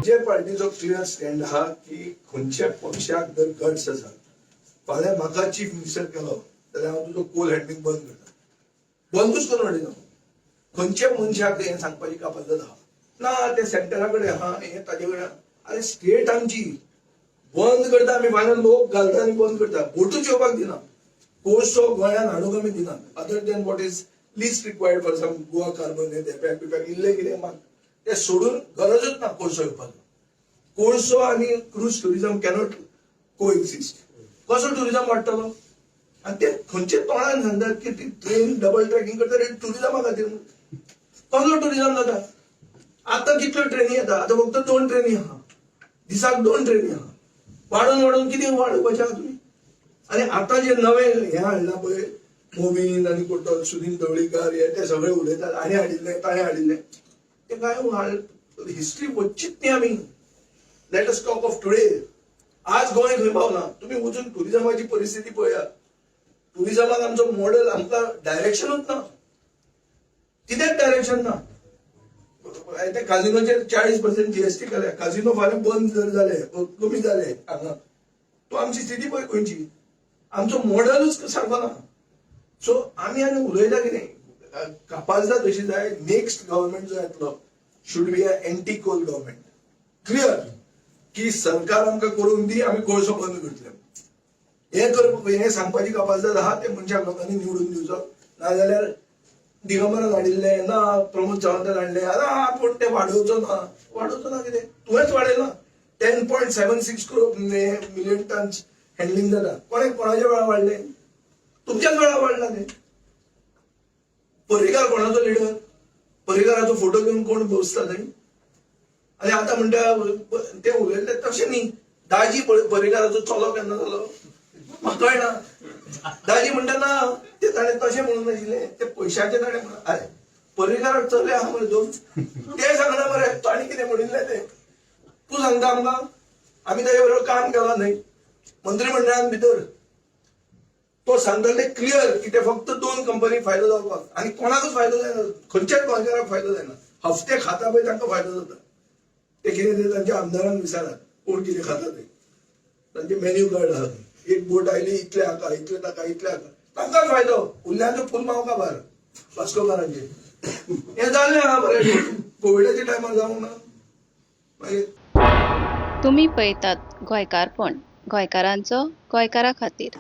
आमचे पार्टीचो clear stand आहा की खंयच्या पक्षाक जर गट्स आसा, फाल्यां म्हाका चीफ मिनिस्टर केलो जाल्यार हांव तुजो कोल हँडलिंग बंद करता, बंदूच करून उडयता. खंयच्या मनशाक हें सांगपाची कापाजदाद आहा ना, ते सेंटरा कडेन आहा, हें ताजे कडेन. अरे, स्टेट आमची, बंद करता आमी. फाल्यां लोक घालता आनी बंद करता. बोटूच येवपाक दिना. कोळसो गोंयांत हाडूंक आमी दिना, other than what is least required for some Goa carbon. हे पॅक बिपॅक इल्लें कितें मात ते सोडून गरजूच ना कोळसो येवपाचो. कोळसो आनी क्रूज टुरिझम कॅनॉट को एक्झिस्ट. कसो टुरिझम वाडटलो? आनी ते खंयचे तोंडान सांगतात की ती ट्रेन डबल ट्रॅकिंग करता टुरिझमा खातीर? कसलो टुरिझम जाता? आतां कितल्यो ट्रेनी येता? आतां फक्त दोन ट्रेनी आहा. दिसाक दोन ट्रेनी आहा. वाडोवन वाडोवन कितें वाडोवपाचें आहा तुमी? आनी आतां जे नवे हें हाडलां पळय, मोमीन आनी कोण तो सुनील ढवळीकार, हे ते सगळे उलयतात, हाणें हाडिल्लें, ताणें हाडिल्लें. ते काय हिस्ट्री वच्चीच न्ही आमी. Let us talk of today. आज गोंय खंय पावला? तुमी वचून टुरिझमाची परिस्थिती पळयात. टुरिझमाक आमचो मॉडेल, आमकां डायरेक्शनूच ना, कितेंच डायरेक्शन ना. ते काजिनोचेर 40% जीएसटी केल्या. काजिनो फाल्यां बंद जर जाले, कमी जाले हांगा, तो आमची स्थिती पळय खंयची. आमचो मॉडेलूच सारको ना. सो आमी आनी उलयता कितें? कापाजदाद अशी जाय, नेक्स्ट गव्हर्मेंट जो येतलो should be a anti coal government, clear की सरकार आमकां करूंक दी, आमी कोळसो बंद करतले. हे कर, हे सांगपाची कापाजदाद आहा ते मनशाक लोकांनी निवडून दिवचो. नाजाल्यार दिगंबरान हाडिल्ले ना, प्रमोद सावंतान हाडले ना, पूण ते वाडोवचो ना. वाडोवचो ना कितें? तुवेंच वाडयला. 10.76 crore million tons handling जाता. कोणे, कोणाच्या वेळार वाडले? तुमच्याच वेळार वाडला ते. पर्रीकार कोणाचो लिडर? पर्रीकाराचो फोटो घेवन कोण बसता थंय? आनी आतां म्हणटा ते उलयले तशें न्ही. दाजी पर्रीकाराचो चलो केन्ना जालो म्हाका कळना. दाजी म्हणटा ना, ते ताणें तशें म्हणून नाशिल्लें, ते पयशाचे ताणें म्हणून. अरे, पर्रीकाराक चले आहा मरे दोन, ते सांगना मरे ताणें कितें म्हणिल्लें तें. तूं सांगता आमकां? आमी ताजे बरोबर काम केलां न्हय मंत्रीमंडळान भितर. तो सांगता ते क्लियर की ते फक्त दोन कंपनी फायदो जावपाक आनी कोणाकूच फायदो जायना. खंयच्याच गोंयकाराक फायदो जायना. हफ्ते खाता पळय, तांकां फायदो जाता. ते कितें ते तांच्या आमदारांक विचारात, कोण कितें खाता ते. तांचे मेन्यू कार्ड आहा. एक बोट आयली, इतले हाका, इतले ताका, इतले हाका, तांकांच फायदो. उरल्यांचो फूल मावका भार वास्कोकारांचे. हें जाल्लें आहा बरें, कोविडाच्या टायमार जावंक ना मागीर. तुमी पळयतात गोंयकारपण, गोंयकारांचो गोंयकारा खातीर.